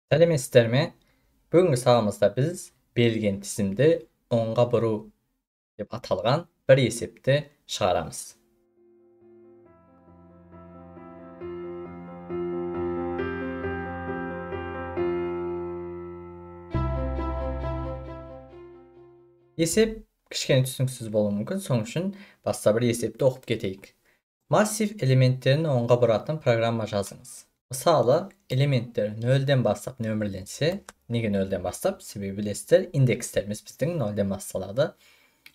Сәлеметсіздер ме? Бүгінгі сабағымызда біз берілген тізімді оңға бұру деп аталған бір есепті шығарамыз. Есеп кішкене түсініксіз болуы мүмкін, соның үшін баста бір есепті оқып кетейік. Массив элементтерін оңға бұратын программа жазыңыз. Мысалы, элементтер 0-ден бастап нөмірленсе, неге 0-ден бастап? Себебі білесіздер, индекстеріміз біздің 0-ден басталады.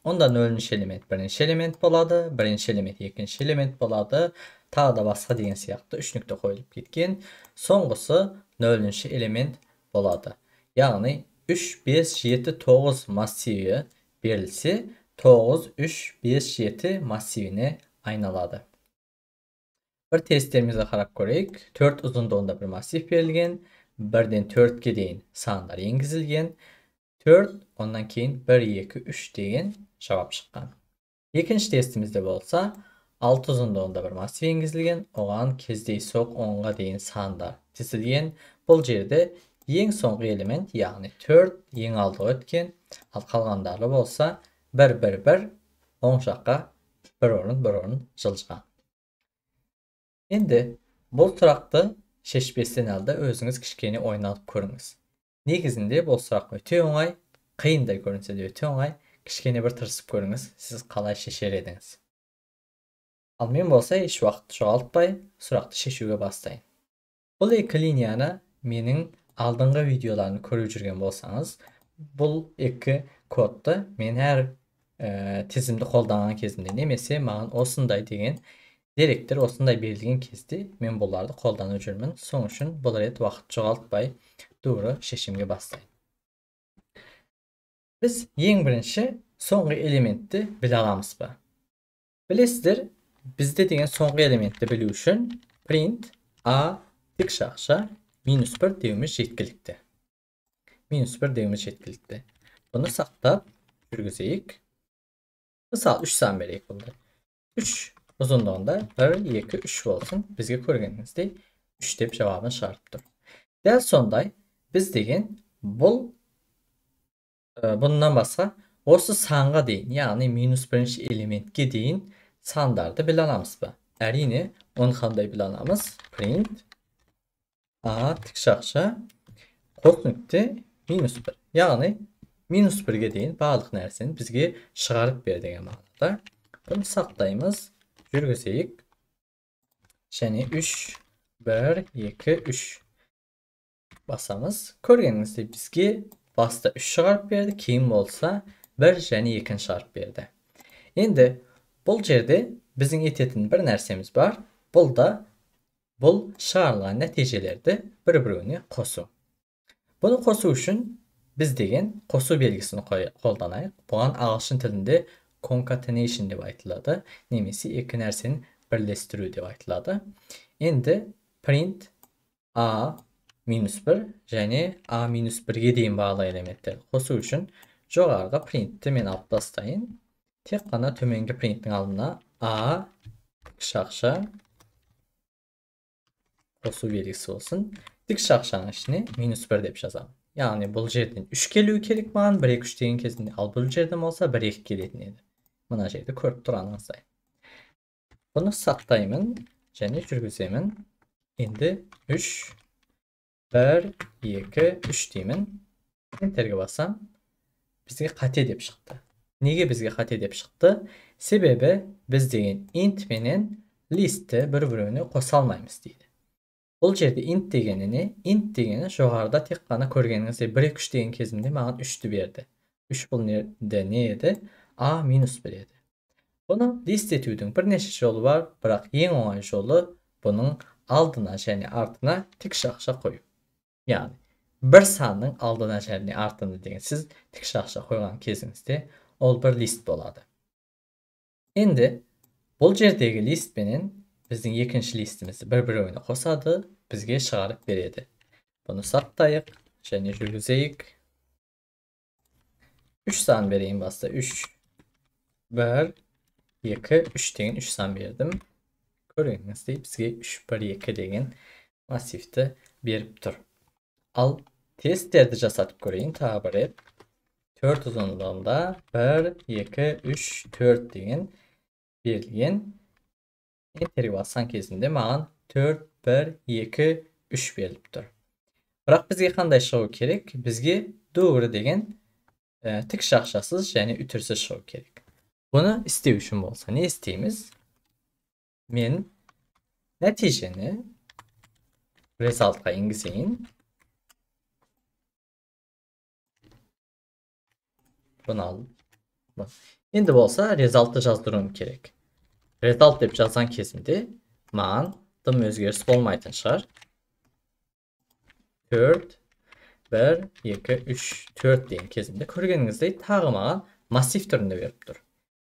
Онда 0-ші элемент бірінші элемент болады, бірінші элемент екінші элемент болады, тағы да басқа деген сияқты үш нүкте қойылып кеткен. Соңғысы 0-ші элемент болады. Яғни 3, 5, 7, 9 массиві берілсе, 9, 3, 5, 7 массивіне айналады. Бір тесттерімізге қарап көрейік. 4 ұзындығында бір массив берілген, 1-ден 4-ке дейін сандар енгізілген, 4, ондан кейін 1, 2, 3 деген жауап шыққан. Екінші тестімізде болса, 6 ұзындығында бір массив енгізілген, оған кездейсоқ 10-ға дейін сандар тізілген. Бұл жерде ең соңғы элемент, яғни 4 ең алдығы өткен, ал қалғандары болса 1, 1, 1 оң жаққа бір орын, бір орын жылжыған. Енді бұл сұрақты шешпестен алда өзіңіз кішкене ойнатып көріңіз. Негізінде бұл сұрақ өте оңай, қиындай көрінсе де өте оңай, кішкене бір тырысып көріңіз, сіз қалай шешер едіңіз. Ал мен болса еш уақыт жоғалтпай сұрақты шешуге бастайын. Бұл екі линияны менің алдыңғы видеоларын көріп жүрген болсаңыз, бұл екі кодты мен әр тізімді қолданған кезімде немесе маған осындай деген деректер осындай берілген кезде мен бұларды қолданып жүрмін. Соның үшін бұл рет уақыт жоғалтпай тура шешімге бастайын. Біз ең бірінші соңғы элементті біле аламыз ба? Білесіздер, бізде деген соңғы элементті білу үшін print a тік жақша минус 1 деуіміз жеткілікті. Минус 1 деуіміз жеткілікті. Бұны сақтап жүргізейік. Мысалы 3 сан берейік бұнда. 3 ұзындығында 1, 2, 3 болсын. Бізге көргеніңіздей 3 деп жауабын шығарып тұр. Дәл сондай біз деген бұл бұндан басқа осы санға дейін, яғни минус бірінші элементке дейін сандарды біле аламыз ба? Әрине, оны қандай біле аламыз? Print a тік жақша қос нүкте минус 1. Яғни минус 1-ге дейін барлық нәрсені бізге шығарып бер деген мағынада. Бұны сақтаймыз. Жүргізейік. Және 3, 1, 2, 3 басамыз. Көргеніңіздей бізге баста 3 шығарып берді, кейін болса 1 және 2 шығарып берді. Енді бұл жерде біздің ететін бір нәрсеміз бар. Бұл да бұл шығарылған нәтижелерді бір-біреуіне қосу. Бұны қосу үшін біз деген қосу белгісін қолданайық. Бұған ағылшын тілінде concatenation деп айтылады, немесе екі нәрсені бірлестіру деп айтылады. Енді print a минус 1 және a минус 1-ге дейін бағалы элементтерді қосу үшін жоғарғы printті мен алып тастайын. Тек қана төменгі prinттің алдына a тік жақша қосу белгісі болсын. Тік жақшаның ішіне минус 1 деп жазамын. Яғни бұл жерден 3 келуі керек маған, 1, 2, 3 деген кезінде, ал бұл жерден болса 1, 2 келетін еді. Мына жерді көріп тұрғаныңыздай. Бұны сақтаймын және жүргіземін. Енді 3, 1, 2, 3 деймін. Enterге бассам, бізге қате деп шықты. Неге бізге қате деп шықты? Себебі біз деген int менен listті бір-біреуіне қоса алмаймыз дейді. Бұл жерде int дегені не? Int дегені жоғарыда тек қана көргеніңіздей 1, 2, 3 деген кезімде маған 3-ті берді. 3 бұл не еді? A минус 1 еді. Бұны list етудің бірнеше жолы бар, бірақ ең оңай жолы бұның алдына және артына тік жақша қою. Яғни бір санның алдына және артына деген сіз тік жақша қойған кезіңізде ол бір list болады. Енді бұл жердегі list пенен біздің екінші листімізді бір-біреуіне қосады, бізге шығарып береді. Бұны сақтайық және жүргізейік. 3 сан берейін баста. 3, 1, 2, 3 деген 3 сан бердім. Көргеніңіздей бізге 3, 1, 2 деген массивті беріп тұр. Ал тесттерді жасатып көрейін тағы бір рет. 4 ұзындығында 1, 2, 3, 4 деген берілген. Enter'e басқан кезінде маған 4, 1, 2, 3 беріліп тұр. Бірақ бізге қандай шығу керек? Бізге doğru деген тік шақшасыз және үтірсіз шығу керек. Бұны істеу үшін болса не істейміз? Мен нәтижені resultқа енгізейін. Бұны алып. Енді болса resultты жаздыруым керек. Result деп жазған кезімде маған дым өзгеріс болмайтын шығар. 4, 1, 2, 3, 4 деген кезімде көргеніңіздей тағы маған массив түрінде беріп тұр.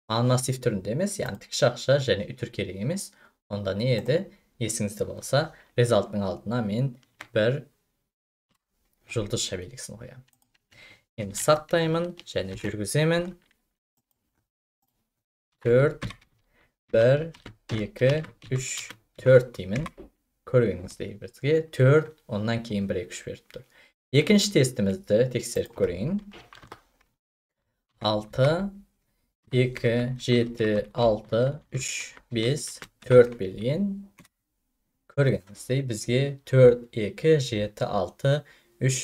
Маған массив түрінде емес, яғни тік шақша және үтір керек емес. Онда не еді? Есіңізде болса, result'ның алдына мен бір жұлдызша белгісін қоямын. Енді сақтаймын және жүргіземін. 4, 1, 2, 3, 4 деймін. Көргеніңіздей бізге 4, ондан кейін 1, 2, 3 беріп тұр. Екінші тестімізді тексеріп көрейін. 6, 2, 7, 6, 3, 5, 4 берген. Көргеніңіздей бізге 4, 2, 7, 6, 3,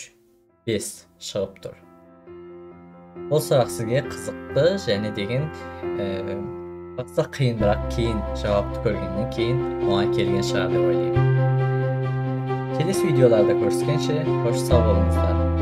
5 шығып тұр. Бұл сұрақ сізге қызықты және деген баста қиын, бірақ кейін жауапты көргеннен кейін оңай келген шығар деп ойлаймын. Келесі видеоларда көріскенше, қош сау болыңыздар.